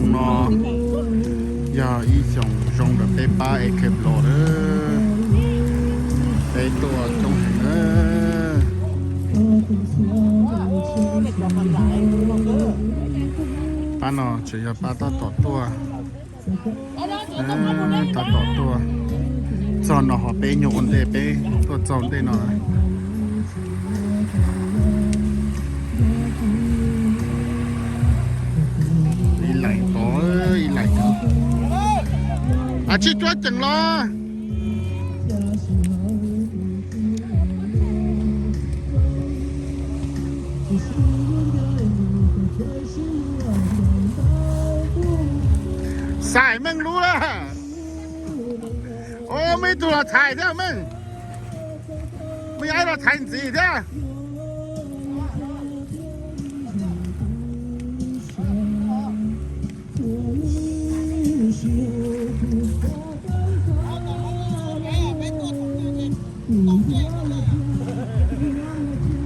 No yog ib xyoos zoo rau peb pab Eke Block lawm, peb tuaj coob heev na. Pab no tseem yog pab tab tom tuaj, tab tom tuaj txog no ho peb nyuag ua ntej, peb tuaj txog ntej no. Ib laim tod, ib laim tod. A, tsij cuab ceev los. Xaiv Meej lub lawm. Os, muaj ib tug los thaiv thiab Meej. Muaj ib los thaiv ntxiv thiab.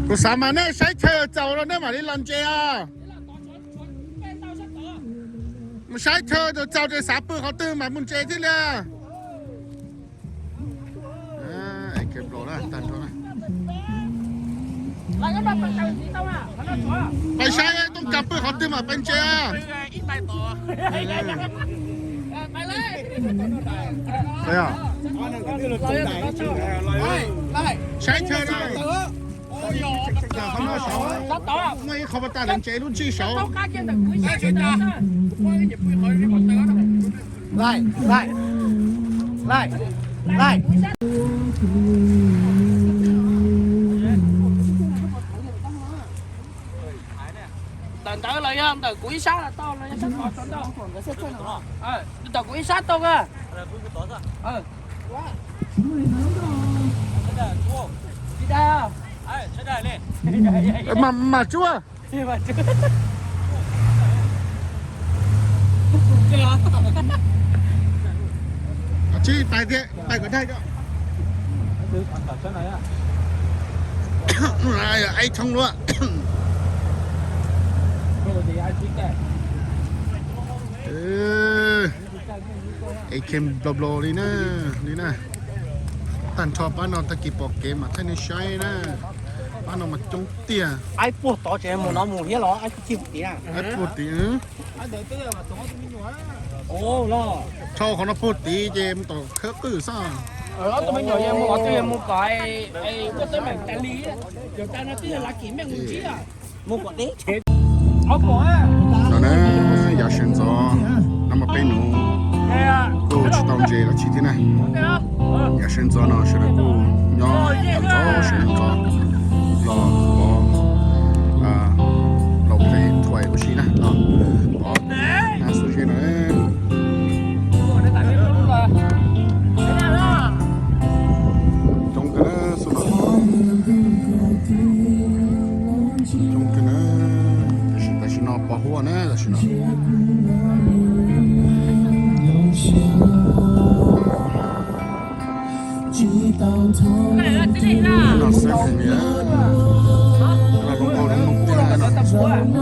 Kuv xav mas nej saib chaw txaus los nej mam li los ntses os. Mus saib chaw txaus ces xav pw qhov twg mas mus ntses thiaj li. Pais saib toob kas pw qhov twg mas pais ntses. Saib chaw na. Muaj ib qho pas tas lawv ntses lub ntsij saud. Ntawm ntawd los yog ntawm kuv ib sab los tau los yog sab tod tau. Ntawm kuv ib sab tau a. Tsis dag. Mas mas tsuab. Tsis tais thiab, tais kom daig. Aib thoob luaj. Eke Block Block li na, li na. Tag nrho pab no tag kis pom kev mas thaij nej saib na. Pab no mas coob tiag. Aib puag tod tseem mus no mus thiab los aib puag tid. Aib puag tid. Rho qhov no puag tid ces mus tom khawb qwj xwb. Tus me nyuam mus kom twb mus kom ua teeb meem tas li, yog tas no twb yog lav kim meej mus ntsib. No na, yav sawv ntxov no mas peb nuv kuj tsis tau ntses dab tsi thiab na. Yav sawv ntxov no sawv daws kuj nyob ntxov sawv ntxov los pov, los play thoại ua si na, los pov na xu ze no. Coob kawg na xu no. Coob kawg na. Tam sim no pos huab na tam sim no. No xwb heev li, lub npau lub npau tiag no.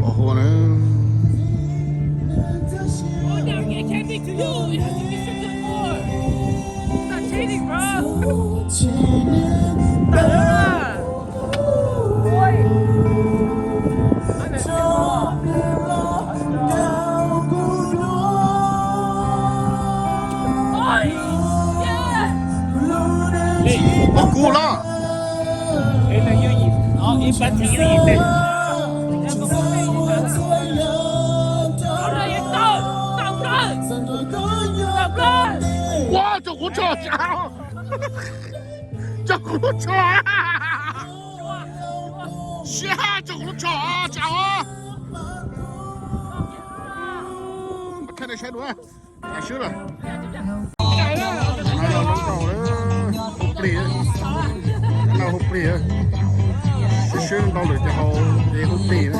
Pos huab na. Pos kub los. Ua, tso kuv tso tsa. Kuv lub tsho, siab tso kuv lub tsho, tsa os. Kha saib dua, swb lawm. Hu plig, no hu plig, swb swb ntau lawm ces hau, ces hu plig.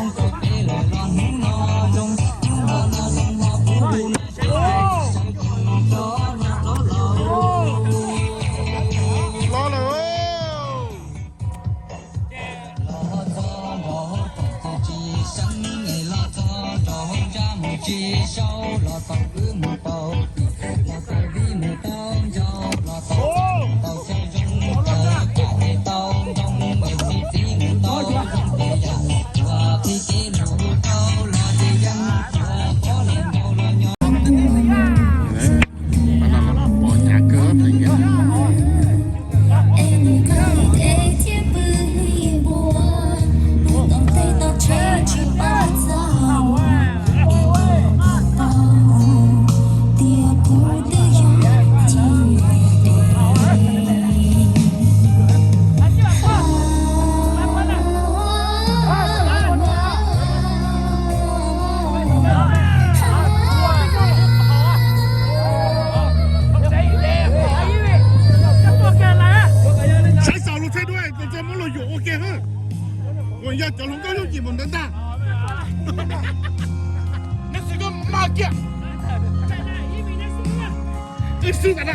Pom hnyav kawg. Saib xaus lus tsheb dua, tus txog muab luag yuam ua ke hwb. Uas yog cov hluas nkauj yooj yim mus ntawd ntag. Neb xwm koj maj kiag. Ib xwb tas na.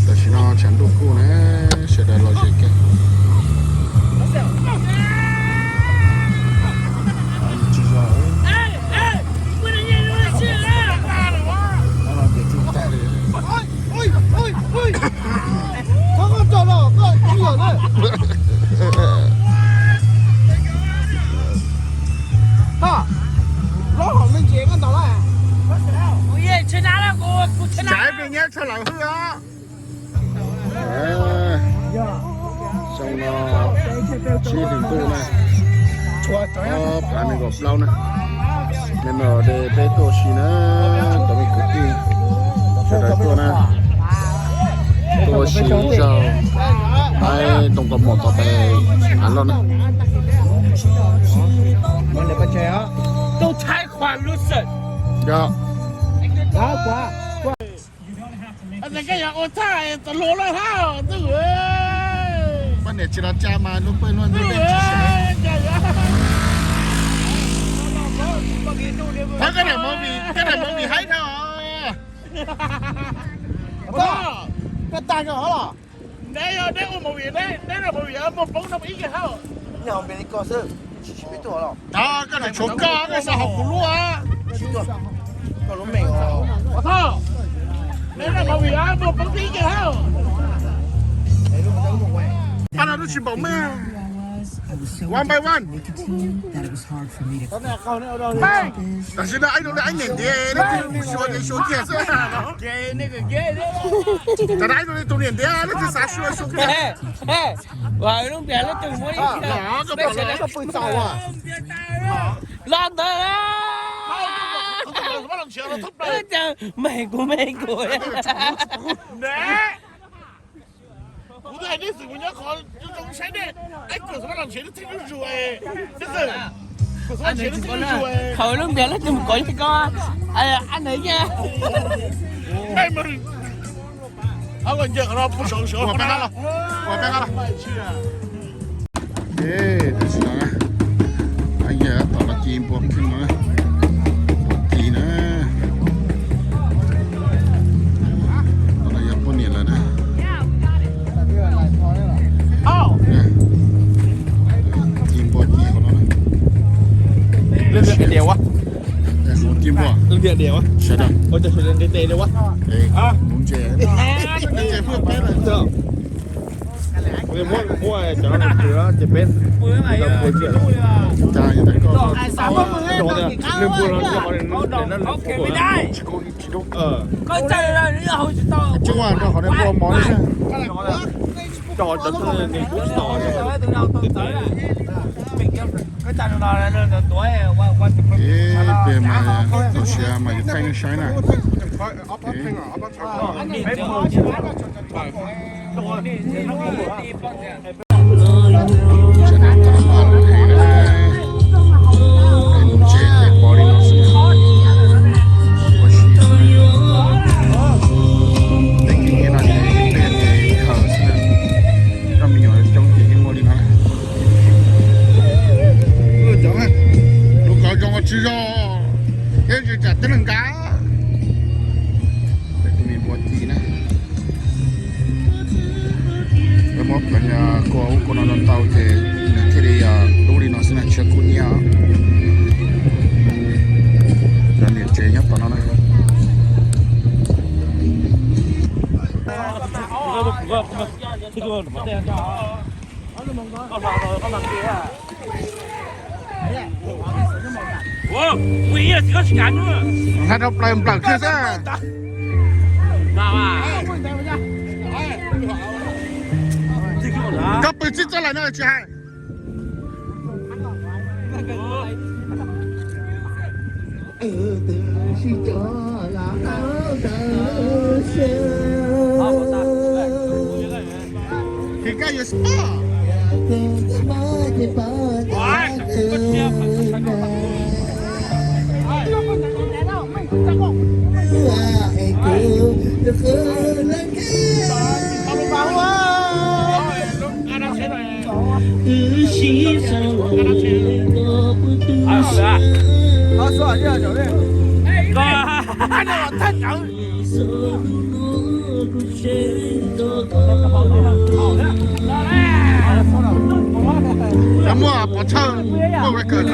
Tam sim no tshav ntuj kuj na, sawv daws los ze kiag. Tsis zog. Tsaiv pes nyab tshaj lawm hwj os. Xyoo no tsib hlis ntuj na, ob phav nees nkaum plaub na, me no de peb tuaj si na, cov me kwv tij sawv daws tuaj na, tuaj si zaug, peb ntoo kaus mom tau pes av loj na. Yog. Koj yog ua txhaj tus hluas lawm hab ntuj. Poj niam tsis los tsa mas lub pawg luag ntuj. Thov koj daim movie, koj daim movie haib dhau. Koj tag os. Neb yog neb ua movie, neb daim movie muaj poob no ib yam hab. Koj tseem tshuav koj, koj xav hauv kuv lub. Thov, neb daim movie muaj poob ib yam hab. Pab no lub tsis npaum mas. One by one. Tam sim no ib tug ib nyem ntiav, leej twg xyuas ces xyuas kiag xwb. Tam sim no ib tug tus niam ntiav, leej twg xav xyuas xyuas kiag. Ua lub npias leej twg muab ib los ntawd. Meeg kuv, meeg kuv. Kuv twb hais nej xwm kuv nyob qhov zoo zoo saib nej, es kuv xav los nrhiav nej txheej zuj zus, nej xwm, kuv xav los nrhiav nej txheej zuj zus. Thaum lub npias leej twg mus kov yog koj, ab nws yaj. Ab, koj nce qhov no pub saum saum qhov no los, ua peb qab los. Tam sim no yog tom los ci npua kheej no, npua ci na. Tom no yog poj niam lawm na. Ci npua ci qhov no na. Ci npua. Sawv daws, ua cov sawv daws ntev ntev li ua. Mus ntses, ntses pub peb lawm. Muab, muab cov no pw ces peb pw tiag. Cas yuav tau koj, nws pw no tsis qhov nws tsis kub tsis dub. Tsis ua rau qhov nws ua mov li. Cov cov nws kub tsis tau. Ib pliag mas thaum siav mas yuav thaij nej saib na. Lub kov zoo tsis zoo, thiab tsis tsam teb neeg nkav. Tus me npua ci na, muab pleev kua ub kua no ntau ces nws thiaj li dub li no xwb na, tsis kub hnyiab. Cov niam tsev nyob tom no na. Hais rau plaws nplawm kiag xwb. Koj pw txij txoj lawm no tsis hais. He got your spot. Muaj pov thawj, muaj record.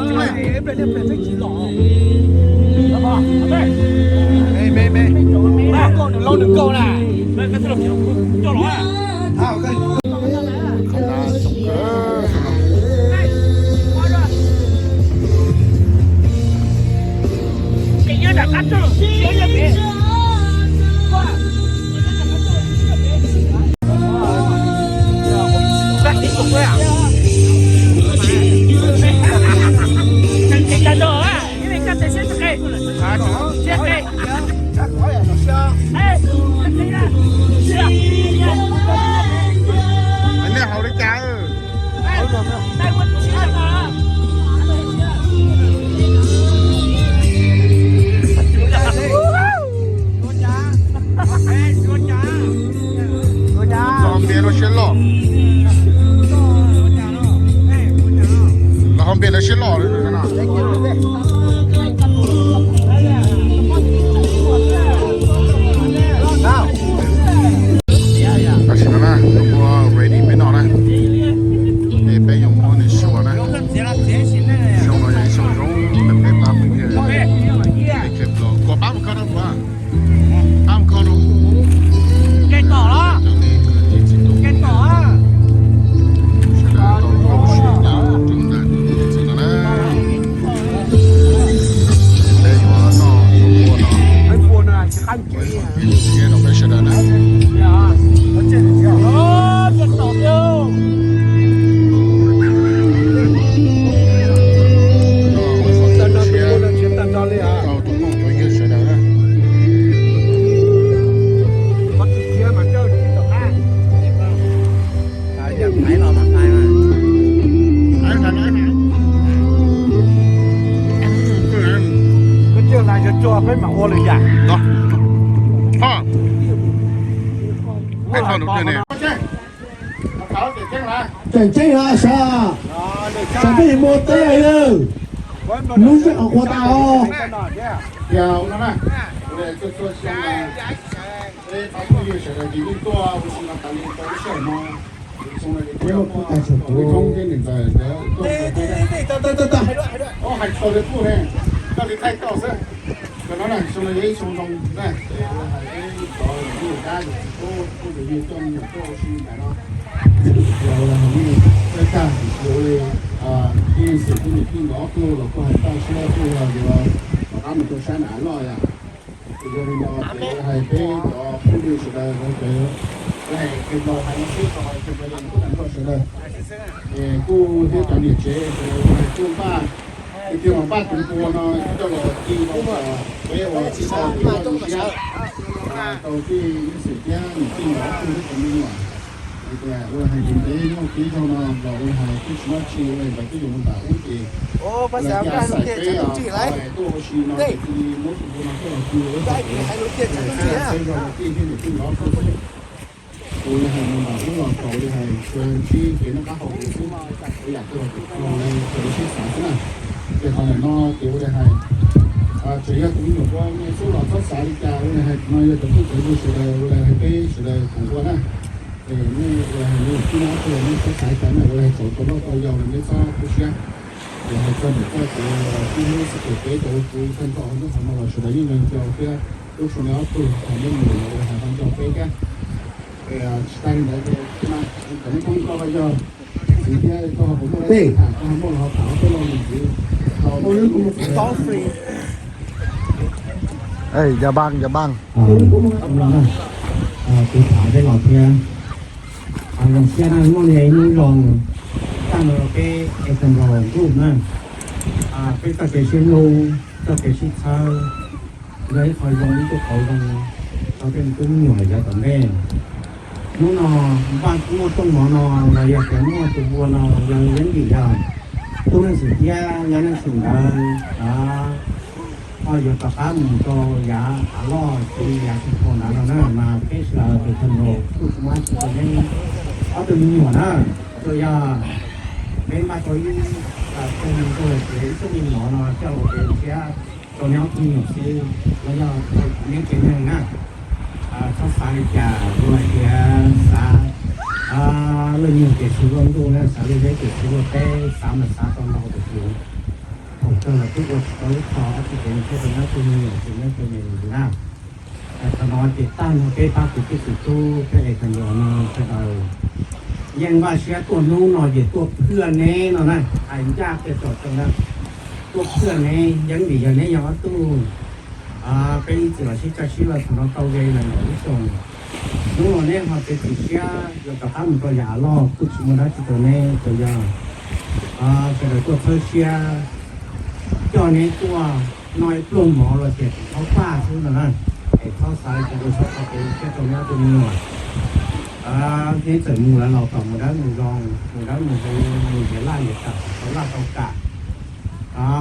Nej haus li cas? Los haus npias rau siab loj. Los haus npias rau siab loj. Tam sim no na, tus ua ready peb no na, es peb yuav muab nws xyuas na. Xyoo no yog ib xyoo zoo ntawm peb pab phooj ywg. Kuv pab mus kho rau kuv, pab mus kho rau. Sawv daws tau kho sib nyob rau ntawm tus txiv no na. Peb yuav noj ua no, ua ib qho kev zoo siab rau peb sawv daws na. Noj ua ib qho kev zoo siab rau tus phooj ywg sawv daws na. Tseem ceeb los sav, sav peb yuav muaj teb lawm, lub ntsej qhov qhua tas os. Hais tau li kuj ne, koj li thaij tau xwb. Cov no na, xyoo no yog ib xyoo zoo na, es ua hais peb cov niam tub niam tab ces tsis tub, tub tus yug coj me nyuam tuaj ua si ntawm no. Yog ua hais nej txawj tag tiam sis ua li tij xwm tub niam tij nkawd ob tug los kuj hais tag siab kuj yog yuav rov qab mus rau sab nram av loj yom. Ces yog li no ces ua hais peb cov phooj ywg sawv daws, ua hais qhia tau hais no xwb rau cov phooj ywg sawv daws, es kuj thiab cov niam tsev sawv daws ua hais kuj npaj, ib tiag mas npaj tus npua no coj los ci rau peb ua txij tau tus loj tus siab rau tij xwm thiab niam tij nkawd ob tug thiab cov me nyuam. Hais tias ua hais ntev ntev nyob ub tib zaug no los ua hais twb tsis muaj tsi ua nkawd twb yuav mus nram ub ces ua cas xaim peb tuaj ua si no ces cia li muab tus npua no coj los ci ua ib qho kev, ua hais txhawb zog rau tij thiab niam tij nkawd ob tug xwb. Ua li hais mus nram ub los tau li hais tsuas ntsib kev noj qab haus huv xwb, ua yam twg los tau li raws li sib xav xwb na. Ces qhov ntawm no ces ua li hais tseem yog tus me nyuam ua me xwb los txhob xav li cas, ua li hais no yog cov phooj cov ywg sawv daws ua li hais peb sawv daws koom ua na. Es nej ua li hais me nyuam tij no ob tug nej txhob xav li cas na, ua li hais txaus tau loj tau yau los nej txhob tu siab. Es hais txog ntawm txoj kev tib lub xab pem peb cov ua kuv tag nrho hauv hnub hauv no los sawv daws yeej nco thiab hlub tshua nej ob tug, hais nej mus los ua li hais ho nco peb thiab. Tsis tas li ntawd ces cov me koob koj ho yog txiv thiab koj ho puas muaj dab tsi tham, koj ho muaj los ho tham ob peb lo lus ntxiv rau Yas Npaas, Yas Npaas. Kuv tham peb los thiab. Zoo siab na, muaj li ib hnub zoo tag nrho rau peb Extended Group na. Peb txoj kev sib hlub, txoj kev sib txhawb, yog ib qho zoo ib tug qauv zoo rau peb me tub me nyuam yav tom ntej. Hnub no npaj muaj rooj mov no los yog tias muaj tus npua no yog yeeb vim yog tub neej xwm thiab yog neej xwm ntawd ho yuav rov qab mus rau yav av loj ces yav tsis tau ntawd no na, mas peb sawv daws tus thawj nraug kuj tsis muaj dab tsi rau neb ob tug me nyuam na. Tsuas yog peb npaj tau ib tug me nyuam ces ib tug me nyuam no coj los ua kev siab rau neb ob tug me nyuam xwb, los yog neb tsev neeg na. Txhob xav li cas, ua hais tias xav luaj nyuag ces tsis luaj ntuj na, xav luaj zeb ces tsis luaj teb, xav mas xav tau ntau tus tus. Thaum kawg los twb ua tsis tau ib qho dab tsi ces thiaj rau neb ob tug me nyuam ces neb tus me nyuam na. Qhov no ces tag nrho peb pab kwv tij kwv tub peb Extended no sawv daws yeej npaj siab tuaj hnub no ces tuaj phwj neb no na, hais ncaj qhia tsom tsoo na, tuaj phwj neb yeeb vim yog neb yog ob tug peb ib txwm los sib coj sib lawv thaum no tau ze lawm ib xyoos. Hnub no neb ho txiav txim siab yuav rov qab mus rau yav loj kuj tsis muaj dab tsi rau neb, tsuas yog sawv daws tuaj txhawb siab coj neb tuaj noj ib pluag mov los tias tsis txhob paj xwb no na. Es txhob xav li cas, ua txhob txhob kev siab rau neb ob tug me nyuam. Neb txawm mus lawm los kom mus dawb mus zoo, mus dawb mus huv, mus ntiav laj ntiav kam kom tau laj tau kam.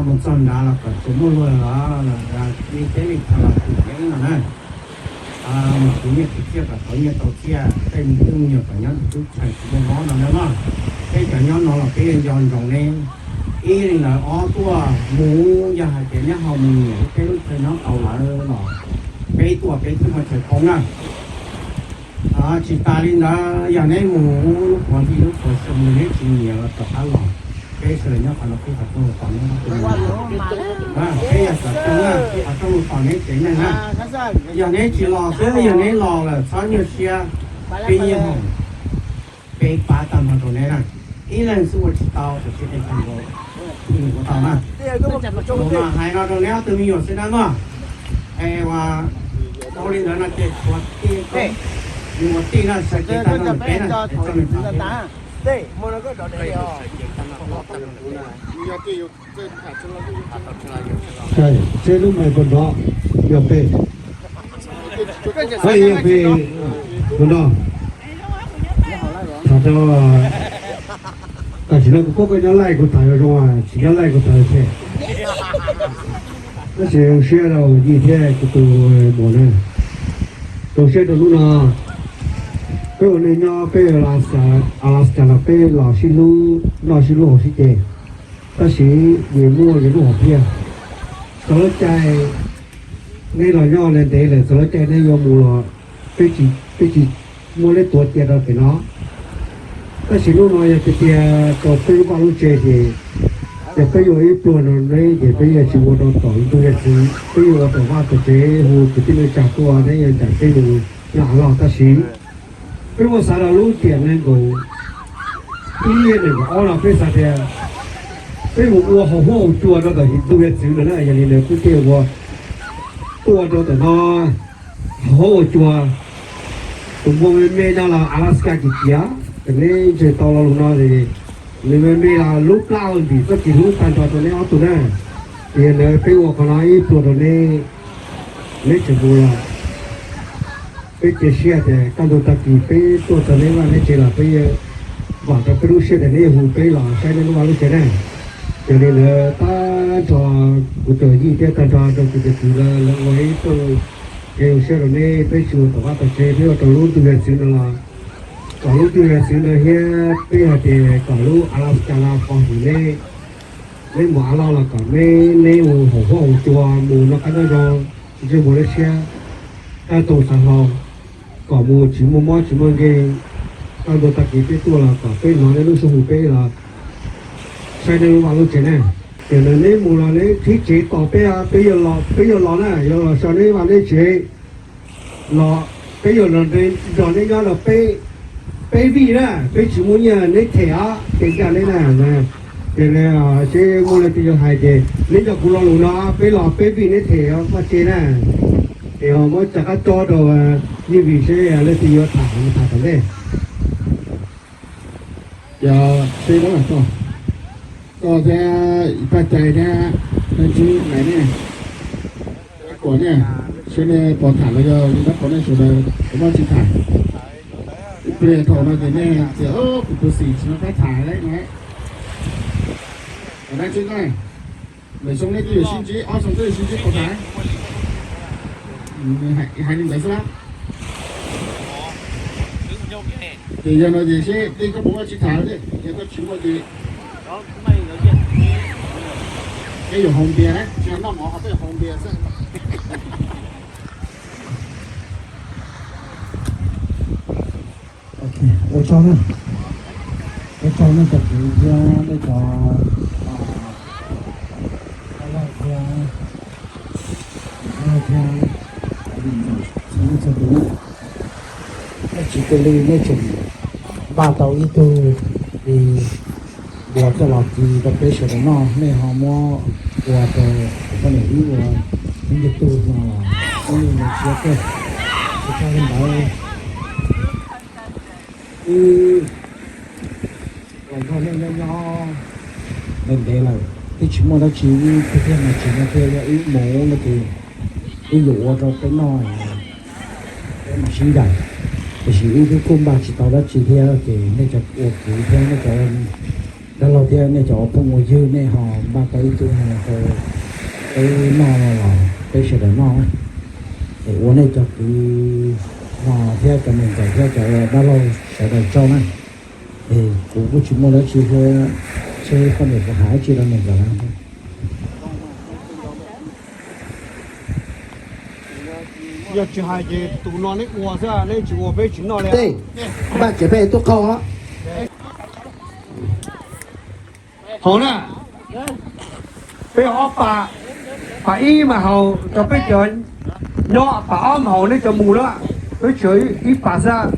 Mus txog nrad los kom tsuas muaj luag li teb li chaw los tim yeeb no na. Mus khwv nyiaj khwv txiaj kom tau nyiaj tau txiaj, tej me tub me nyuam kom nyob nrug tub tshee tsis muaj mob no na mog. Peb cov nyob no los peb yeej nco ntsoov neb. Ib li ntawd ob tuaj mus, yog hais tias neb ho mus nyiam peb lub chaw nyob tau lawm los peb tuaj peb thiaj muaj chaw poob na. Tsis tas li ntawd yog neb mus lub qhuav hli lub qhuav xyoo nws neb tsis nyiam los rov qab los, peb sawv daws nyob qhov no peb qhov rooj tos neb, peb yog xov tooj na, peb qhov rooj tos neb tsev neeg na. Yog neb tsis los xwb, yog neb los lawm txhob nyuaj siab, peb yeej hoom, peb pab tag nrho rau neb na. Ib leeg xwb ua tsis tau, tiam sis peb tag nrho ua tau na. Kuv mam hais no rau neb ob tug me nyuam xwb na mog. Es ua, ua li ntawd no ces tshuav tij, nws ua tij no sawv cev tag nrho peb na, es txoj me Seb lub mais puas nrov, yog pem, yog pem puas nrov. Tham rau, tam sim no kuv pom koj nyob live kuv tham zoo zoo, tsis nyob live kuv tham tshem. Tab sis zoo siab rau Yij thiab kuv tus muam na, zoo siab rau hnub no peb ua neej nyob peb Alaska los peb los sib hlub noj sib hlub haus sib ce, tab sis vim muaj vim lub hom phiaj, txog lub caij neb los nyob ntev lawm, txog lub caij neb yuav mus los peb tsis muaj neb tuav cia rau pem no. Tab sis hnub no yog tias tiag rau peb lub vaj lub tsev ces Yog peb yuav ib pluag rau neb ces peb yuav tsis ua rau tom ntug yam txwv, peb yuav ua tom vaj tom tsev hu kwv tij neej tsa tuaj, neb yuav ncaim peb mus nyob av loj tab sis peb muab xav rau lub tiam nees nkaum ib, nees nkaum ob no peb xav tias peb mus ua haus huab haus cua rau tom ntug yam txwv no na, yog li ntawd peb thiaj ua tuaj rau tom no haus huab haus cua. Tus npua me me no los Alaska kiv kiv, ces neb ntseeg tau lo lus no es nws me me los lub plab ntim txoj kev hlub tag nrho rau neb ob tug na. Ces yog ntawd peb ua qhov no ib pluag rau neb, neb tseem mus los peb cia siab tias kaj ntug tag kis peb tuaj txog neb vaj neb tsev los peb yuav vam rau peb lub siab tias neb yuav hu peb los saib neb lub vaj lub tsev na. Yog li ntawd tag nrho kuv tus yij thiab tag nrho rau kuv tus kwv lawv ua ib tug kev zoo siab rau neb, peb tsis ua tom vaj tom tsev, peb ua rau lub ntug yam txwv no los kom lub ntug yam txwv no thiab peb hais tias kom lub Alaska no qhov hwm neb, neb mus av loj los kom neb, neb mus haus huab haus cua mus noj qab nyob zoo, ntsej muag liab siab, dab tau xav hlau, kom mus tsis muaj mob tsis muaj nkeeg, kaj ntug tag kis peb tuaj los kom peb hnov neb lub suab hu peb los saib neb lub vaj lub tsev na. Tiam sis neb mus los neb thib tsev tos peb, peb yuav los, peb yuav los na, yuav los saib neb vaj neb tsev los peb yuav los nrog neb nyob los peb, peb vij na, peb tsis muaj nyiaj neb them os, ces ncaj neb na. Ces seb muaj leej twg yuav hais ces neb nco kuv lo lus no, peb los peb vij neb them vaj tsev na. Ces muab cov qab tso rau Yeej Vim seb leej twg yuav tham mus tham tom ntej. Yog peb dab laug toj, koj thiab Paj Cai thiab Paj Ntsib Nais ne, Kuam ne, seb nej puas tham los yog li dab qhuas nej sawv daws puas muaj tsis tham. Ib pliag thaum no ces nej tias kuv tus xim tsis muaj qab tham no. Dab Ntsib Nais, lwm xyoo nej twb yuav sib ntsib, ob xyoo twb yuav sib ntsib puas tham? Hais li ntawd xwb lab. Ces yog no ces seb tej koj puas muaj tsis tham, yog koj tsis muaj ces peb yuav haus npias na, tsis yog noj mov ho peb yuav haus npias xwb. Ua tsaug na, ua tsaug nej cov kwv thiab nej cov pab laj thiab, thiab txhua leej txhua tus na. Nej tsis cia li nej tseem npaj tau ib tug li npua coj los kis rau peb sawv daws noj, nej ho muab ua rau poj niam wb ua ib nce tug no los ua li ntawd tsis yog kawg. Ua tsaug li ntawd. Wb los nrog nej nyob nyob ntev ntev lawm, twb tsis muaj dab tsi, wb thiaj mas tsis muaj thiaj li wb mus no ces wb yuav ua rau peb noj, peb mam sib ncaim. Tiam sis wb twb kuj npaj tsis tau dab tsi thiab ces nej cov ua kwv thiab nej cov dab laug thiab nej cov ua phooj ua ywg nej ho npaj tau ib tug no rau peb noj los peb sawv daws noj na. Es ua nej cov kwv no thiab cov me ntxhais thiab cov dab laug sawv daws tsaug na. Es kuv kuj tsis muaj dab tsi thiab, seb poj niam puas hais dab tsi rau me ntxhais na. Yog tsis hais ces tus no neb ua xwb, neb tsis ua peb tsis noj li. Npaj ces peb tuaj qhau. Haus na, peb ob pas, pas ib mas haus rau peb cov nyob, pas ob mas haus neb cov mus na, peb tshuav ib pas xwb.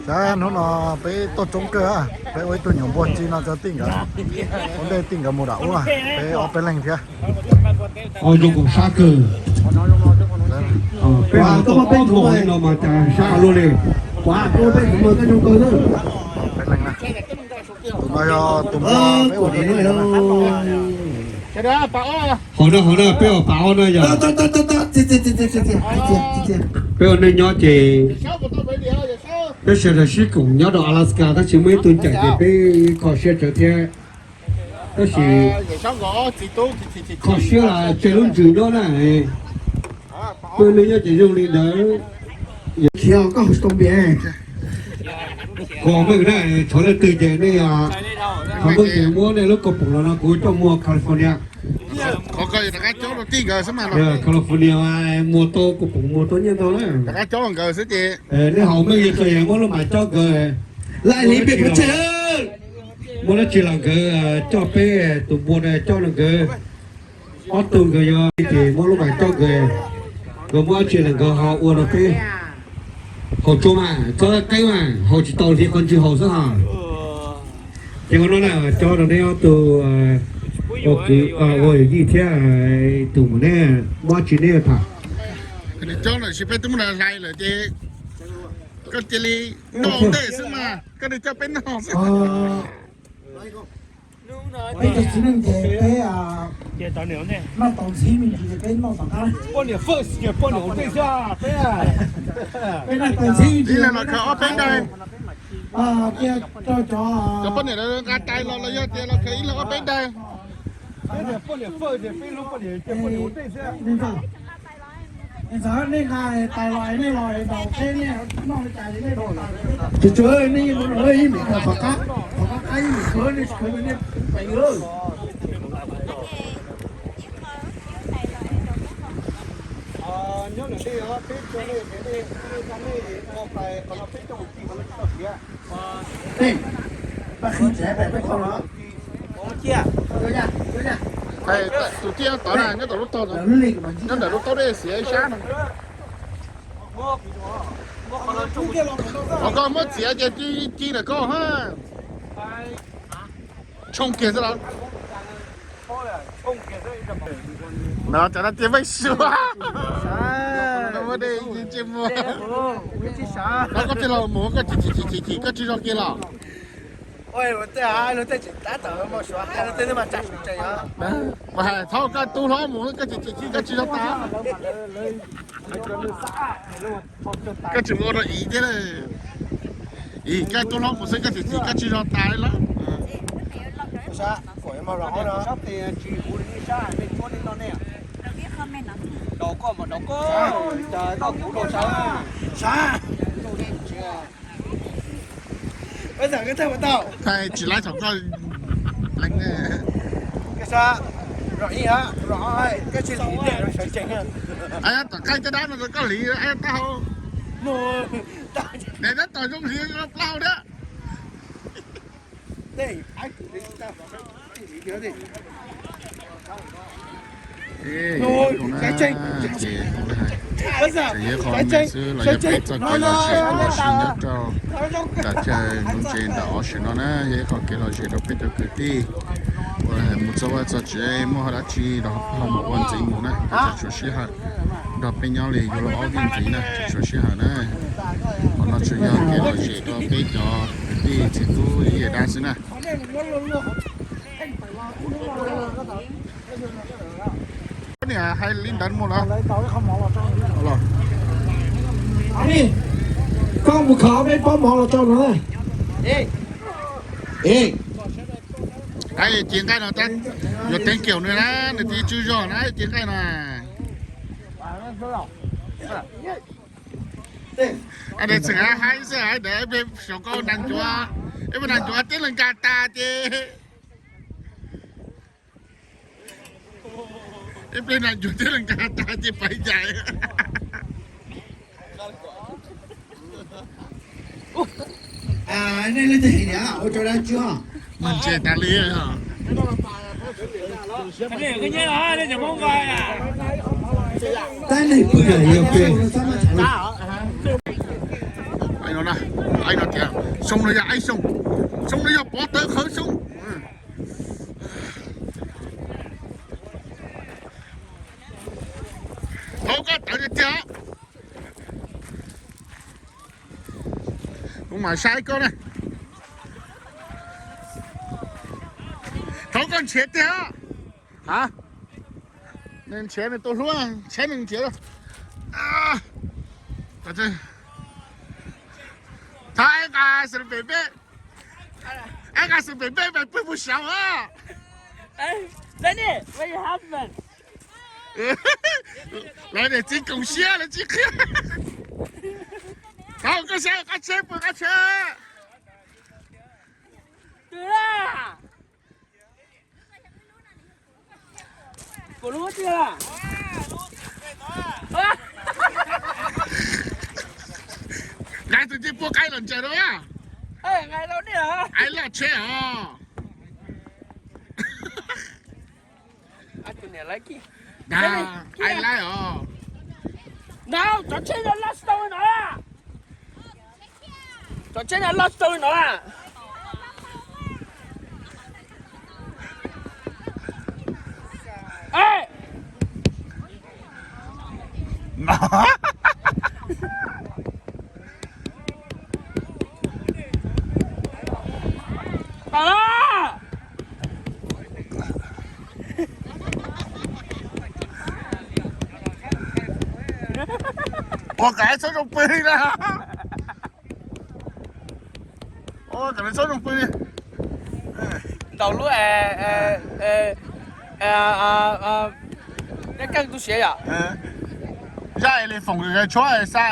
Saib hnub no peb tuaj coob kawg, peb ua ib tug nyuam npua ci no rau tij nkawd, ua ntej tij nkawd mus dam ub, peb ob peb leeg thiab. Zoo koom sab kawg. Peb tuaj ob npaug li no mas cas sab luaj li. Tus no yog tus npua peb ua dua no. Haus na, haus na, peb ua pas ob na yog. Peb ua neej nyob ces peb sawv daws sib koom nyob rau Alaska tab sis muaj ib tug ncaim ces peb kho siab tsawv thiab. Tab sis kho siab los tseg lub ntsws nyob na. Peb neej nyob ces zoo li ntawd. Khiav koj haus tau npias. Kho meej na, tshuav leej twg ces nej yog Qhov muab nej lub kaus poom los no kuv coj mus California. Qhov ko rov qab cob rau tij nkawd xwb mas. California muag tau kaus poom muag tau nyiaj ntau na. Rov qab cob nkawd xwb ces. Nej haus meej li txog muab lub mas cob nkawd. Laj li pem kuv tseg. Muab dab tsi los nkawd coj peb tus npua no coj los nkawd. Ob tug nkawd yog ces muab lub mas cob nkawd, nkawd muab dab tsi los nkawd ho ua rau peb. Haus tsuag mas txhob qeeb mas haus tsis tau hliv qhov ntswg haus xwb hos. Ces ua no na, cob rau neb ob tug ua kwv ua yij thiab tus mus neb muab dab tsi neb tham. Cob lawm sis peb twb muab hlais lawm ces koj cia li noj ntej xwb mas koj li coj peb noj xwb. Peb cov txiv neej ces peb noj tau ntxhib me ntsis ces peb noj tom qab. Peb noj tau ntxhib me ntsis los khaws ob peb daim. Cia rau cov, cov poj niam nqa tais los los yog tias los khaws ib leeg ob peb daim. Ntxawm, nej nqa tais los nej los ntaus teb nej noj li cas li nej. Tsuas tsuas nej yeej mus ib me qhov qab, qhov qab qab ib me qhov nej tsis khaws nej pem lawm. Nyob ntawm nej os, peb cov nej, nej, nej, nej, nej, nej, peb coj mus ci qhov no peb coj mus ci qhov no tsis tau siav. Tej, pab qhib tsev pem peb qhov no. Tus tij tod na, nyob ntawm lub taub, nyob ntawm lub taub dej xiav ib sab no. Qhov koj muab txiav ces ci ntawm koj ha. Tshooj kiag xwb los. No cov no tias Vej Suav. Muaj dej ntsej muag. Koj thiaj los mus koj chim chim chim chim koj tsis zog kiag los. Mas hais thaub koj tub hlob mus koj chim chim chim koj tsis zog tas. Koj tsis ua rau Iv thiab. Iv koj tub hlob mus xwb koj chim chim koj tsis zog tas li los. Tsis laib thaum koj pleev. Tom qab caj dab no rau koj hliv, tab hau. Tab tom zoo hliv plaub thiab. Ces yog qhov me xwb los yog peb txoj kev lom zem tuaj los si nyob rau nram chaw nuv ntses ntawm ob sab no na, yog ib qho kev lom zem rau peb cov kwv tij uas mus txog vaj txog tsev muaj dab tsi los ho mus ua ntxiv mus na, tsis tshua sij hawm nrog peb nyob li yuav luag ob vij ntxiv na, tsis tshua sij hawm na. Qhov no tsuas yog kev lom zem rau peb cov kwv tij txiv tub yij dab xwb na. Niam hais li ntawd mus los. Koj mus khaws peb pob mov los rau no. Ces nqaij no yuav teev kiaum nws na, nws twb tsis zog na ces nqaij no. Tseem hais xwb hais ntawd peb xyov koj neeg cuav, ib peb neeg cuav tib leeg nkag tas ces, ib peb neeg cuav tib leeg nkag tas ces pais cais. Nej leej twg hais tias ua rau dab tsi? Mas ntses tas li. Tab neeg pw yog pem. Xyoo no yog Aib Xyoo, xyoo no yog Pov Tawv Qhawv Xyoo. Thaub koj tawv tiag tiag. Kuv mam saib koj na. Thaub koj nrhiav tiag. Ha, nws nrhiav nws tus hlub, nrhiav nws nrhiav. Thaub, aib nqa xwm pem peb, aib nqa xwm pem peb pais pw puag saud os. Lawv niam txiv koom siab lawv tsis qhia. Thaub, koj saib qab tsheb puag qab tsheb. Kuv lub tiag. Nqaij tus tij puab qaib los ntsaws rau a. Qaib loj tsheb os. Qaib laij os. Cov tsheb no loj tsis tau li no. Cov tsheb no loj tsis tau li no. Ua kom txhob zoo pw li na. Ua kom txhob zoo pw li. Ntaus lub, neb keej tu siav yom. Zaj es li foom tshuab xa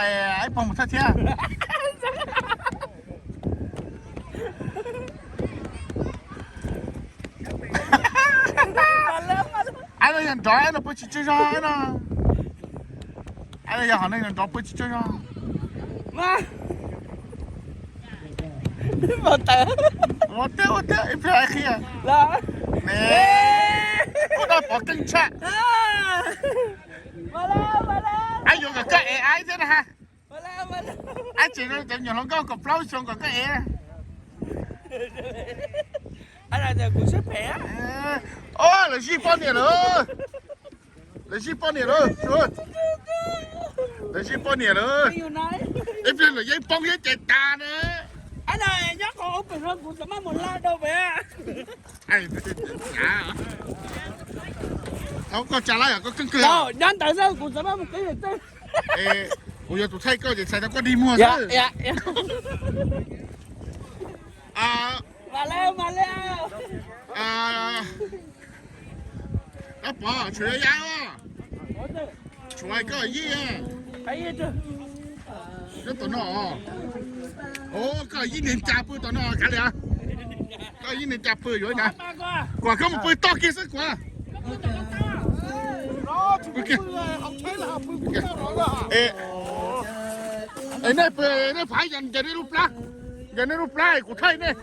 ib poog mus thawj thiab. Aib no yog nrov no pw tsis tsaug zog no. Aib no yog hom neeg nrov pw tsis tsaug zog. Ua tiag ua tiag ib pliag qhia. Kuv dab pov keej tshaj. Aib yuav kom koj ev aib thiab na ha. Aib tsev cov nyuam hluas nkauj kom plaub xyoo kom koj ev. Lawv zij poj niam lawm. Lawv zij poj niam lawm. Lawv zij poj niam lawm. Ib pliag lawv yeej poob thiab ces tas na. Nyob qhov ub pem no kuv txawm maj mus la rau pem. Koj tsa lab yog koj keej kawg. Nyob ntawd xwb kuv txawm maj mus qhib. Kuv yog tus thaij koj ces txhais tau koj dig muag xwb. Dab Pov tshuav yav, tshuav koj yij. Nyob tom no. Koj yij neeg cas pw tom no kav liam. Koj yij neeg cas pw yuav na. Kuam koj mus pw toj kiag xwb kuam. Es nej pw, nej phav yog nej lub plab, yog nej lub plab kuv thaij nej.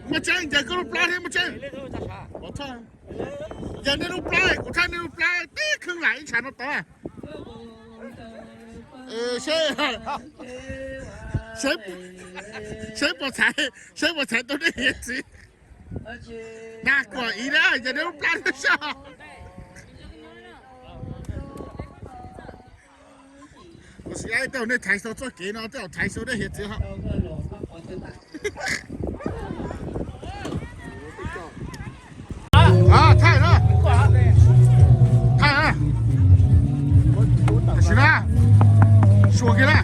Muaj tseeb, yog koj lub plab thiab muaj tseeb. Yog nej lub plab kuv thaij nej lub plab tib kheej lam ib tshav no tod. Seb, seb puas txhais, seb puas txhais tau nej hiav txwv. Nag kuam ib na, yog nej lub plab thiab sab. Kuv xav tej nej thaiv txog txoj kev no tej zaum thaiv txog nej hiav txwv. Thaij na, thaij na, tam sim na, suav kiag na,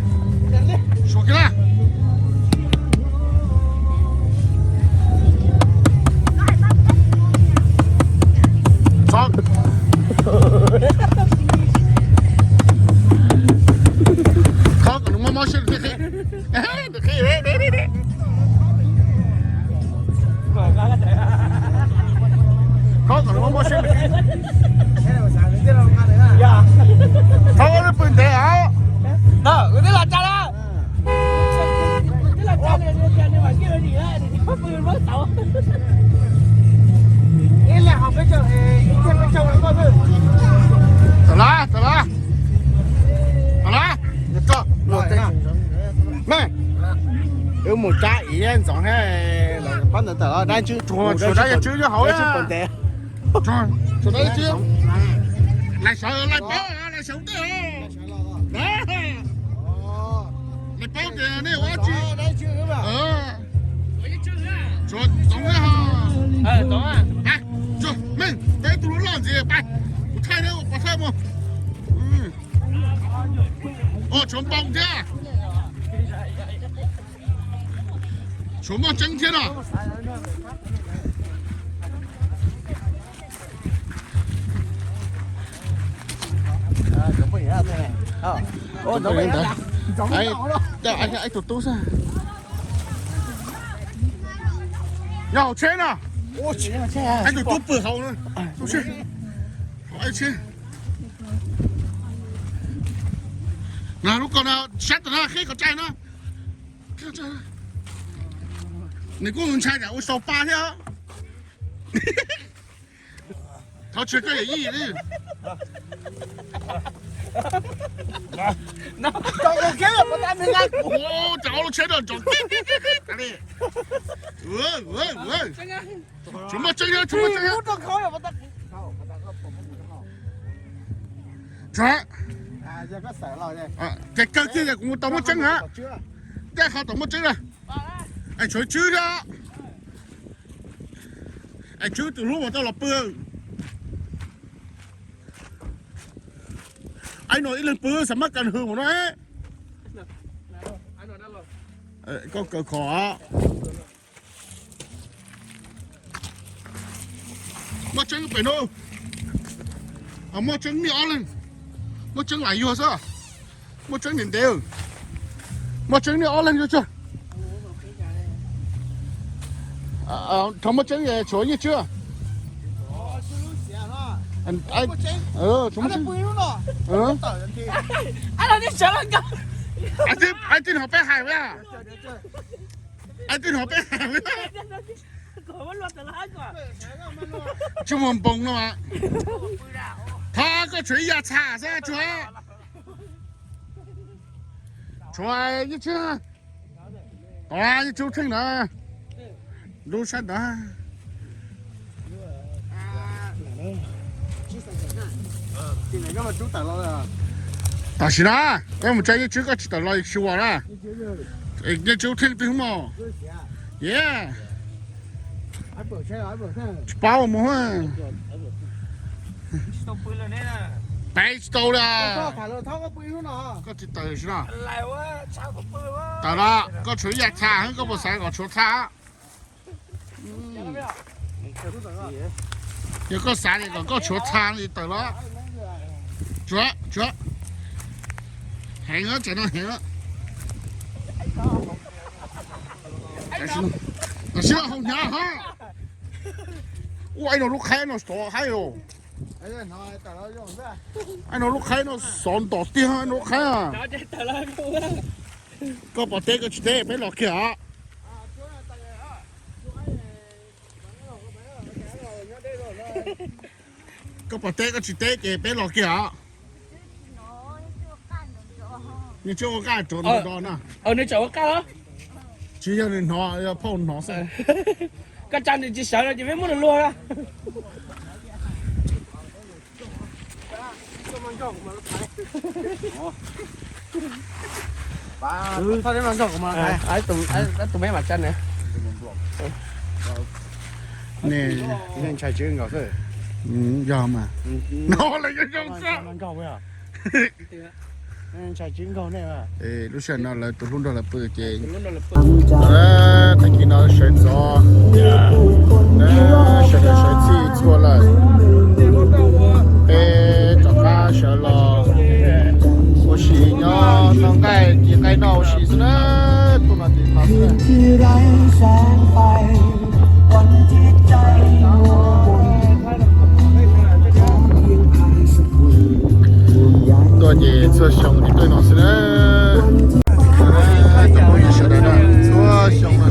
suav kiag na. Txhob, txhob kom nws mob mob siab, nws qhib, nws qhib. Txhob kom nws mob mob siab, nws qhib. Txhob ua lub pw ntev os. Tawm lawm, tawm lawm, tawm lawm. Mej, wb mus cab ib ntxoov thiab, lawv pab ntawd tawm los dab tswb, tshuav dab tswb nyob hauv, dab tswb puas ntev. Lais sawv, lais paub, lais sawv tej. Lais paub tias nej ua dab tsi. Tshuav tsoov thiab ho. Mej, peb tus loj loj ntxiv, pab kuv thaij thiab, pab thaij mus. Tshuav npoo thiab. Tshuav muaj tseeb thiab no. Ib tug tub xwb. Nyob hauv tsheb no. Tus tub pw hauv na. Lub ko no sab tom no, qhib kom tsaig no. Nws kuj ntshai tsam ua sau pa thiab. Thov tsis koj yam yij li. Tsam lub tsheb no tsom kib kib kib tas li. Tsuas muaj tseeb, tsuas muaj tseeb. Tsuas, ces kawg kiag kuv mus tau muaj tseeb na. Dej qhov tom muaj tseeb na. Es tshuav Tswb thiab. Es Tswb tus hlub uas tau los pw. Aib no ib leeg pw xav mab kas hws mus no. Koj kaw khov. Muaj tseeb pem no. Muaj tseeb niaj ob leeg. Muaj tseeb lam yuag xwb. Muaj tseeb ntev ntev. Muaj tseeb niaj ob leeg yuag tsawg. Thaum muaj tseeb tshuav Nyiaj Tswb. Aib twb hnov peb hais, aib twb hnov peb hais. Tsis muaj npoos no. Thov koj tshuav ib yav txha xwb tsuag. Tshuav Nyiaj Tswb. Tos Nyiaj Tswb theej na. Lub sab ntawd. Tam sim no peb mus tsa Nyiaj Tswb, koj tsis tawm los tsis ua na. Nyiaj Tswb theej twg mog. Ye, tsis paub mus. Peb tsis tau li. Koj tsis tawm tsis no. Tawm los, koj tshuav ib yav txha, koj puas xav kom tshuav txha? Yog koj xav li kom koj tshuav txha li tawm los. Tsuav, tsuav. Heev, tsam no heev. Tam sim no hau hnyav hab. Ua, aib no lub qhaib no xov haib os. Aib no lub qhaib no xov ntom tiag, aib no lub qhaib. Koj pom teb koj tsis teb peb los kiag os. Koj pom teb koj tsis teb ces peb los kiag os. Nws tsis ua qaj rau nws do na. Nws tseem ua qaj los? Tsis yog nws hnov, yog phauj hnov xwb. Koj tsa nws tsis sawv no ces peb muab nws luag na. Tus me mam tsa nws. Ntshai Tswb nkaus xwb. Yog mas. No lawv yuav zoo xwb. Ntshai Tswb nkaus ne. Lub sij hawm no lawv tus hlub nrog lawv pw ces tag kis no sawv ntxov, sawv daws sawv txhij txhua lawm. Peb rov qab sawv los ua si nyob noj nqaij ci nqaij noj ua si xwb na. Tuaj no ces no xwb. Tuaj ces txhua xyoo ces tuaj no xwb na. Tus phooj ywg sawv daws na, txhua xyoo na.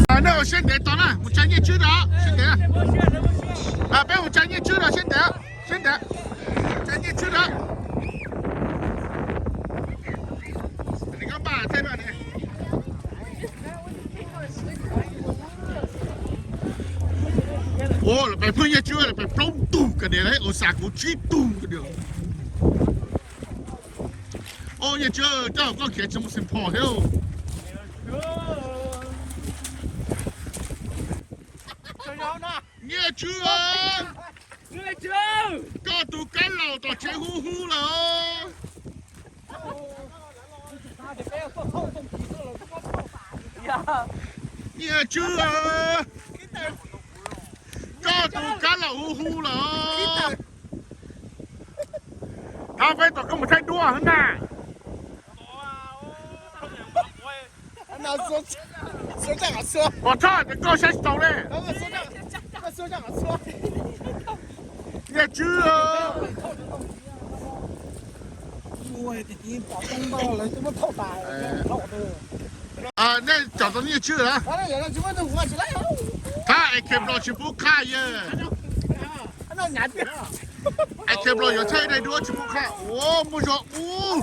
Nej ua siab ntev tos na, mus tsa Nyiaj Tswb tod siab ntev. Peb mus tsa Nyiaj Tswb tod siab ntev, siab ntev. Tsa Nyiaj Tswb tod. Ua lawv pem pheej Nyiaj Tswb lawv pem plaub tug kas dias, ua xav kuv tsib tug kas dias. Ua Nyiaj Tswb, coj koj khiav tsis muaj xeem phom thiab. Nyiaj Tswb, koj tus kab laus tom tsev hu hu lawm. Nyiaj Tswb, Tus kab laum hu hu lawm. Thov peb tom koj mus thaij duab na. Pov thoj ces koj saib tsis taus li. Nyiaj tswb. Nej cov tau nyiaj tswb na. Thab es khe plo tsis pub qhaj yawg. Es khe plo yuav thaij daim duab tsis pub qhaj. Ua muaj zog ub.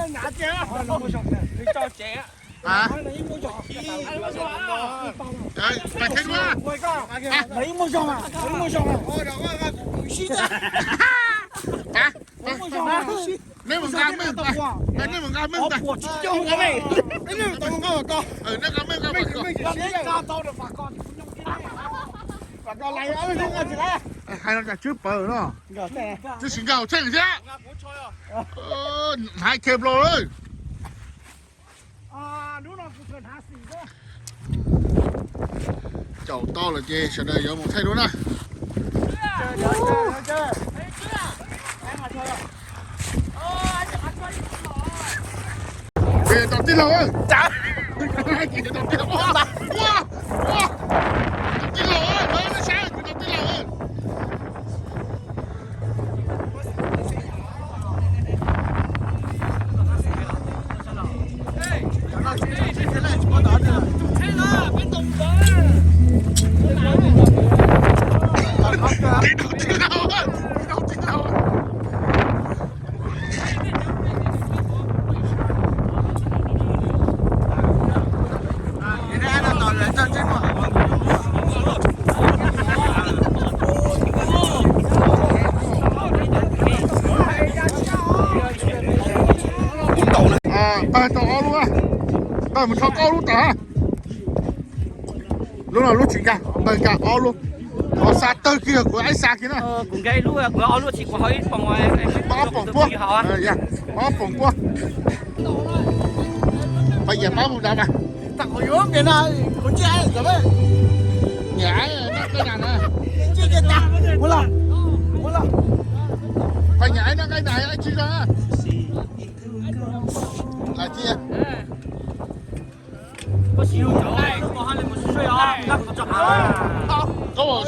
Pais thaij duab. Neb mus nqa meej, neb mus nqa meej ntag. Neb nqa meej nqa. Hais no tswb pawg no. Twb tsis nqa hauv txheej thiab. Hnav khe plo lawm. Caum tau lawm ces sawv daws yuav mus thaij duab na. Tau tij laug, tij laug, tij laug, Pawg tau ob lub, pawg mus rho ob lub tawm. Lub no lub tsis nkag, pawg nkag ob lub. Ho xa tawg kiag kuv aib xa kiag na. Kuv nkag ib lub, kuv ob lub tsis, kuv haus ib poom. Pab ob poom puab, pab ob poom puab. Pab yam pab mus dav mas. Nyiam noj koj nas na. Pab nyiam noj koj nas tsis zoo. Lawm thiab. Koj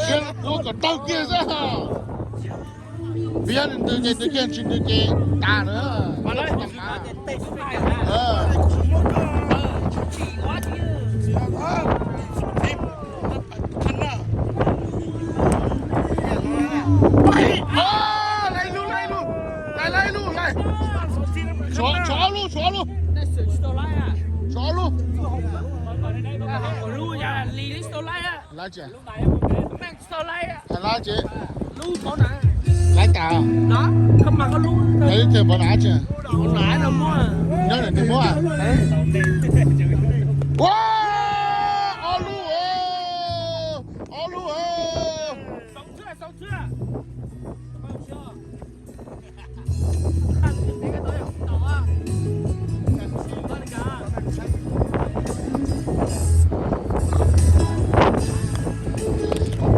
siab kuv kom tawg kiag xwb. Vim yog nws ntws ces ntws kiag, tsis ntws ces tas na. Lais lub, lais lub, lais lub, lais. Tshuav ob lub, tshuav ob lub. Tshuav ob lub. Laiv tsev. Laiv tsev. Laiv tas. Laiv tsev pov nav tsev. Nyob ntawm tus muab. Ua, ob lub, ob lub.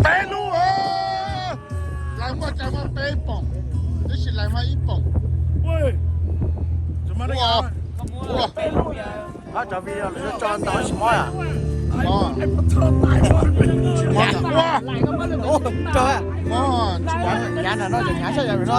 Peb lub, lais muaj cai muaj peb poom, tab sis lais muaj ib poom. Ua, ua. Qhov cov video lawv tso ntau tsis mob. Mob, nyav no ces nyav tshaj yam no.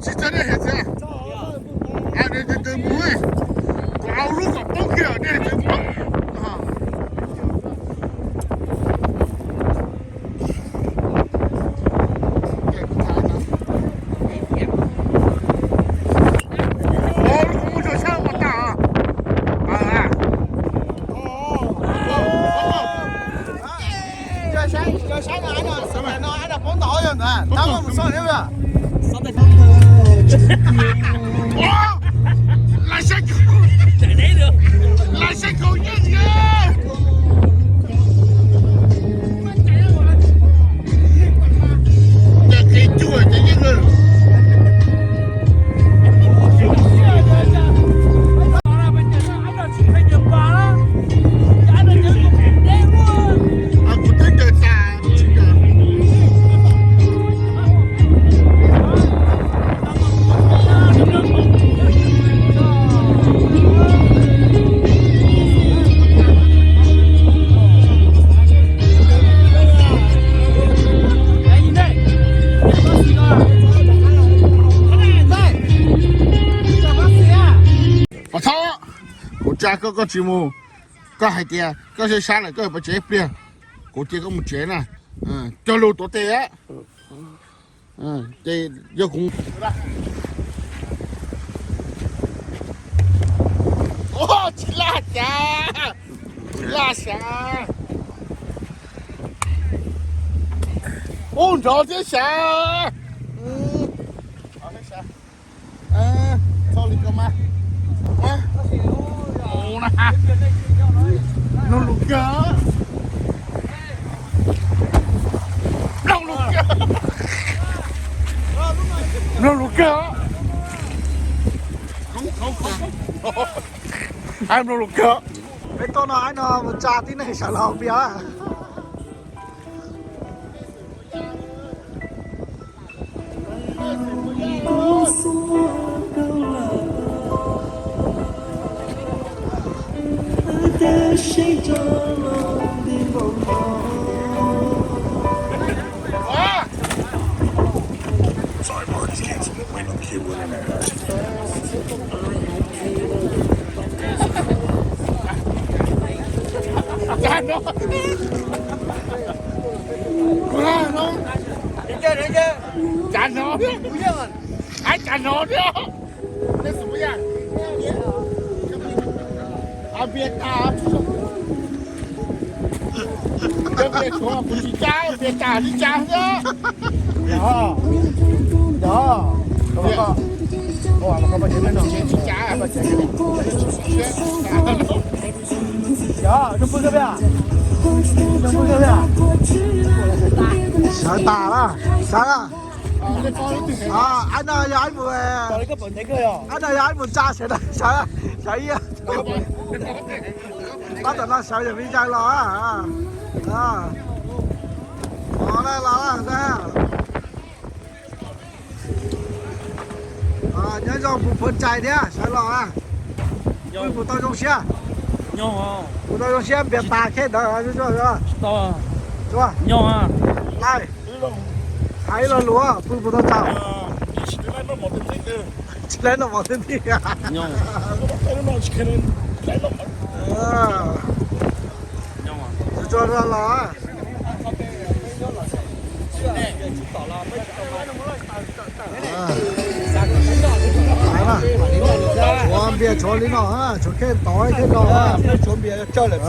Tsis txog nej hais tias, a, nws tus mus, kuv au lub kom poob kiag nej tus poob. Ua lub kuv mus rau sab ua tag. Lais saib, lais saib kaum yeej, ces qhia cuag ces yeej. Kuv twb ncaws tas. Pov Thoob, kuv tsa koj, koj tsis mus. Koj hais tias koj sab sab lawm, koj yuav pais tsev ib pliag, kuv cia koj mus tsev na. Cog lus tuav tes. Ces yog kuv tsis laj cas, tsis laj sav. Ub, nrov thiab sav. Txhob li ko mas. Mloog lus kawg. Mloog lus kawg. Mloog lus kawg. Mloog lus kawg. Peb tuaj no, no mus tsa tib neeg sawv los npias. Cas no, cas no thiab. Npias tas, npias tshuav kuv tsis tsa, npias tas tsis tsa thiab. Sawv tas lawm, sawv lawm. Ab no yog ib mus, ab no yog ib mus tsa sawv, sawv ib, pab tom no sawv yog me ntsis los. Los los los. Nyob zoo puas phua tsais thiab sawv los. Pw puas tau zoo siab? Pw tau zoo siab npias tas khej ntawd. Lais, hais ib lo lus, pw puas tau tsaug? Tsis laib noj mov thiab ntij. Tsuag tsuag los. Tshuav npias tshuav li no, tshuav khej tod khej no. Tshuav npias tsawg lawm xwb.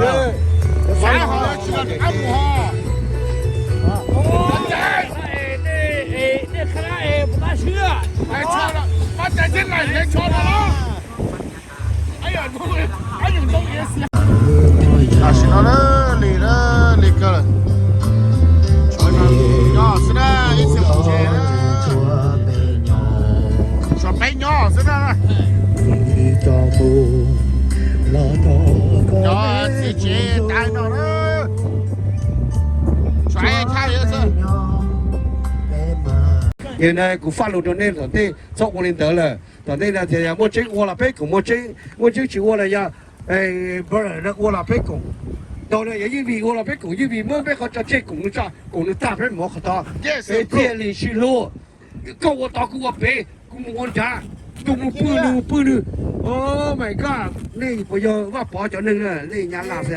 Tam sim no li, li kawg. Nyob xwb na, ib txhia mus tsev na. Tshuav peb nyob xwb na. Cov txiv tsev tas no na. Tshuav ib thaj li xwb. Ces na kuv faj lus rau nej tom ntej txhob ua li ntawd lawm. Tom ntej na tias yog muaj tseeb ua los peb koom, muaj tseeb, muaj tseeb tsis ua los yog brother na ua los peb koom. Tau na yog yeej vim ua los peb koom, yeej vim muab peb qhov tso tseg, koom nws tso, koom nws tag peb mus qhov tod. Peb thiaj li sib hlub. Koj ua tod kuv ua pem, kuv mus ua nrad, tus mus pw nws mus pw nws. Oh my God, nej puas yog Vaj Pov cov neeg na, nej nyab laj xwb.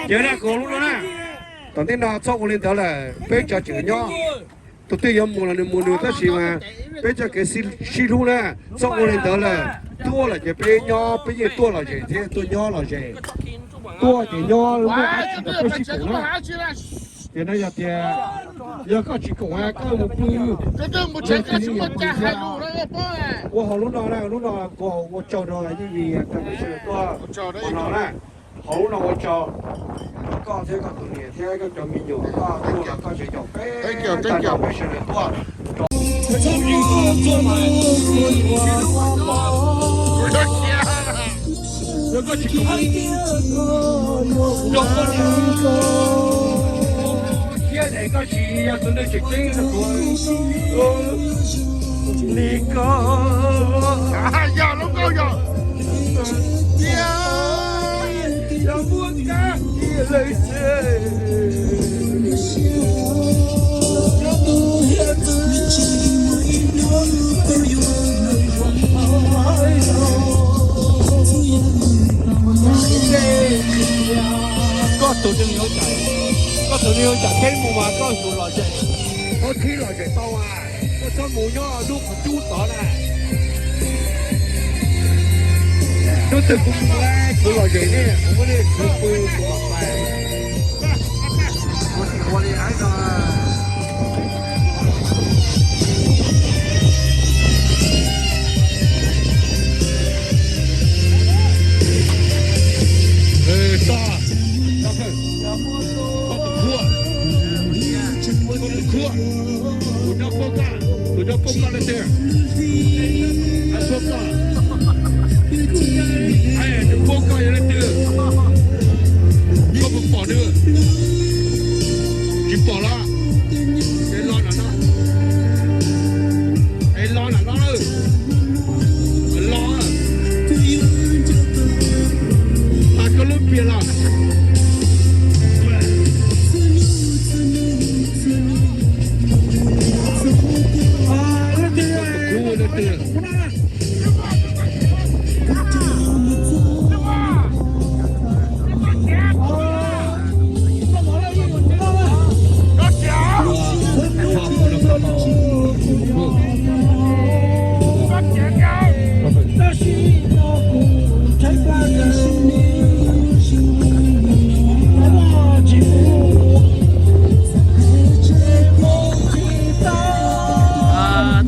Ces na kuv lub no na, tom ntej no txhob ua li ntawd lawm, peb tso tseg nyob. Tus twg yuav mus los nws mus nws, tab sis mas peb txoj kev sib hlub na, txhob ua li ntawd lawm. Tuaj lawm ces peb nyob, peb yeej tuaj lom zem thiab tuaj nyob lom zem. Tuaj ces nyob muaj dab tsi los peb sib koom na. Ces no yog tias yog koj tsis koom koj mus pw, ua hauv lub no na, lub no kuv ua tsaug rau yeej vim tuaj ua no na. Hauv lub no ua tsaug rau koj thiab koj tus niam thiab koj cov me nyuam, koj tuaj los koj tseem caum peb, tag nrho peb sawv daws tuaj. Thiab es koj tsis yog tus neeg tseem ceeb li koj. Yog lub nkauj yog tias yog muaj kab kiag lawm xwb. Koj tus neeg yuav tsam, koj tus neeg yuav tsam teb mus mas koj tus lom zem, koj thib lom zem tau as, koj txhob mus nyob lub qhov cub tod na. Hnub twg kuv mus, kuv lom zem nej, kuv muab nej khwv pw kuv mam pais. Kuv tsis ua li no. Koj tus khuab, koj tus khuab, tus nyob puab koj, tus nyob puab koj leej twg? Puab koj, nws puab koj yog leej twg? Koj puas pom nws? Tsis pom los? Es los lam no, es los lam no lawm, los, tas koj lub pias los.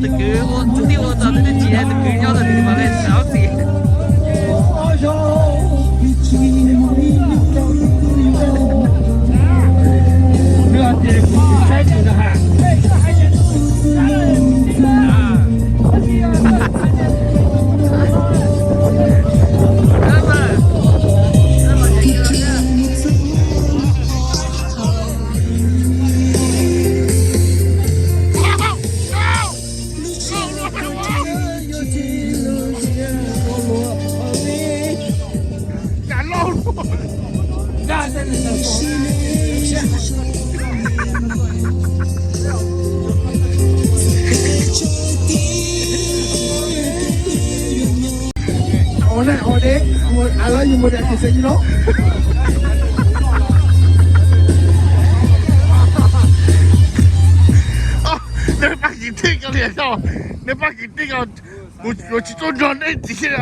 Tus kwv ua, tus tij ua txog tus twg tsis, tus kwv nyob tau tus twg mam li xav xim. Ua ne, ua ne, I love you more than I can say you know. Nej pab kwv tij ko li, nej pab kwv tij ko, kuv tsis tau nrog nej ntxiv li.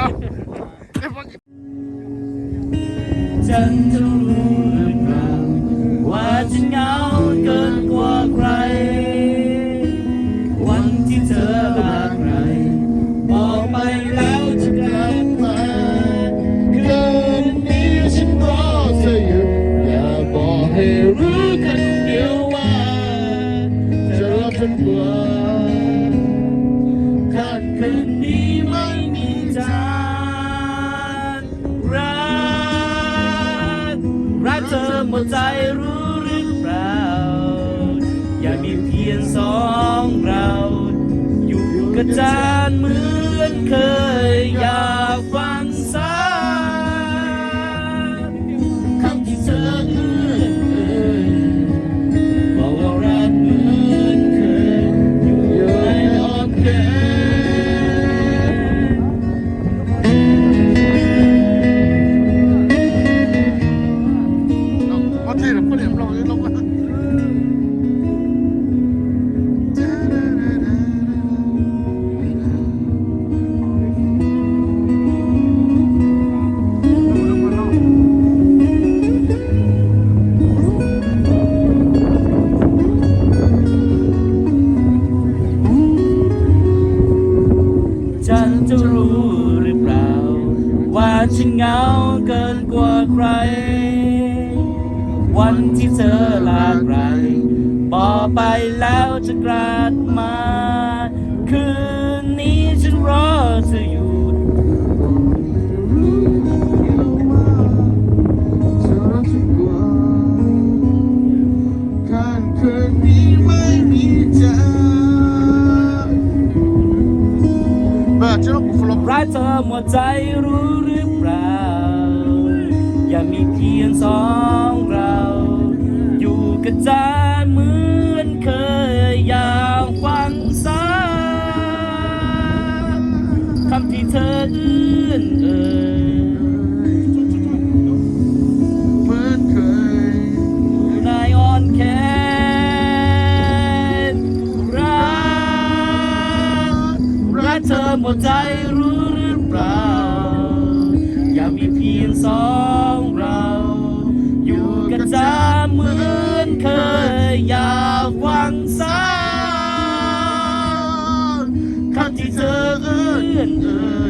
ว่าจะเหงาเกินกว่าใคร วันที่เธอลาใคร บอกไปแล้วจะกลับมา คืนนี้ฉันรอเธออยู่ อยากบอกให้รู้คำเดียวว่า จะรอจนกว่า ค่ำคืนนี้ไม่มีทาง รัก รักเธอหมดใจรู้หรือเปล่า อย มีเพียงสองเรา อยู่กับเธอเหมือนเคย อยากฟังซ้ำคำที่เธอเอื้อนเอ่ย บอกว่ารักเหมือนเคย อยู่ในอ้อมแขน ฉันจะรู้หรือเปล่า ว่าฉันเหงาเกินกว่าใคร วันที่เธอลาไกล บอกไปแล้วจะกลับมา คืนนี้ฉันรอเธออยู่ ค่ำคืนนี้ไม่มีเธอ รักเธอหมดใจรู้หรือเปล่า อย่ามีเพียงสองเรา อยู่กับเธอเหมือนเคย อยากฟังซ้ำคำที่เธอเอื้อนเอ่ย เหมือนเคย อยู่ในอ้อมแขน รัก รักเธอหมดใจรู้หรือเปล่า อย่ามีเพียงสองเรา อยู่กับเธอเหมือนเคย อยากฟังซ้ำคำที่เธอเอื้อนเอ่ย